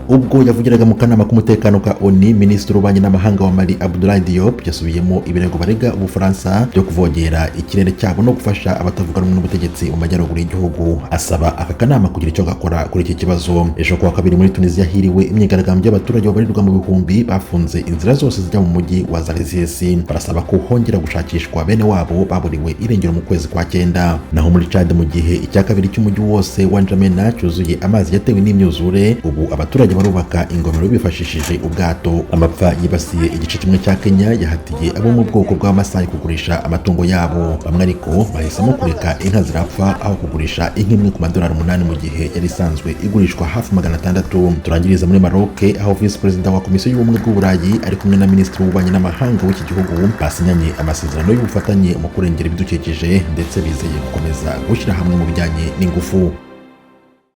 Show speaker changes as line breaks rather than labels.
Ubwo yavugiraga mu kanama k'umutekano ka ONU, Minisitiri w'Ububanyi n'Amahanga wa Mali, Abdoulaye Diop, yasubiyemo ibirego barega Ubufaransa byo kuvogera ikirere cyabo no gufasha abatavuga rumwe n'ubutegetsi mu majyaruguru y'igihugu, asaba aka kanama kugira icyo gakora kuri iki kibazo. Ejo kuwa kabiri, muri Tunisia hiriwe imyigaragambyo y'abaturage babarirwa mu bihumbi bafunze inzira zose zijya mu mujyi wa Zarzis, barasaba ko hongera gushakishwa bene wabo baburiwe irengero mu kwezi kwa cyenda. Naho muri Chad, mu gihe icya kabiri cy'umujyi wose wa N'Djamena cyuzuye amazi yatewe n'imyuzure, ubu abaturage barubaka ingomero bifashishije ubwato. Amapfa yibasiye igice kimwe cya Kenya yahatiye abo mu bwoko bw'Abamasai kugurisha amatungo yabo. Bamwe ariko bahisemo kureka inka zirapfa aho kugurisha inka imwe ku madolari 8 mu gihe yari isanzwe igurishwa hafi 600. Turangiriza muri Maroc, aho Visi Perezida wa Komisiyo y'Ubumwe bw'Uburayi ari kumwe na Minisitiri w'Ububanyi n'Amahanga w'iki gihugu basinyanye amasezerano y'ubufatanye mu kurengera ibidukikije, ndetse bizeye gukomeza gushyira hamwe mu bijyanye n'ingufu.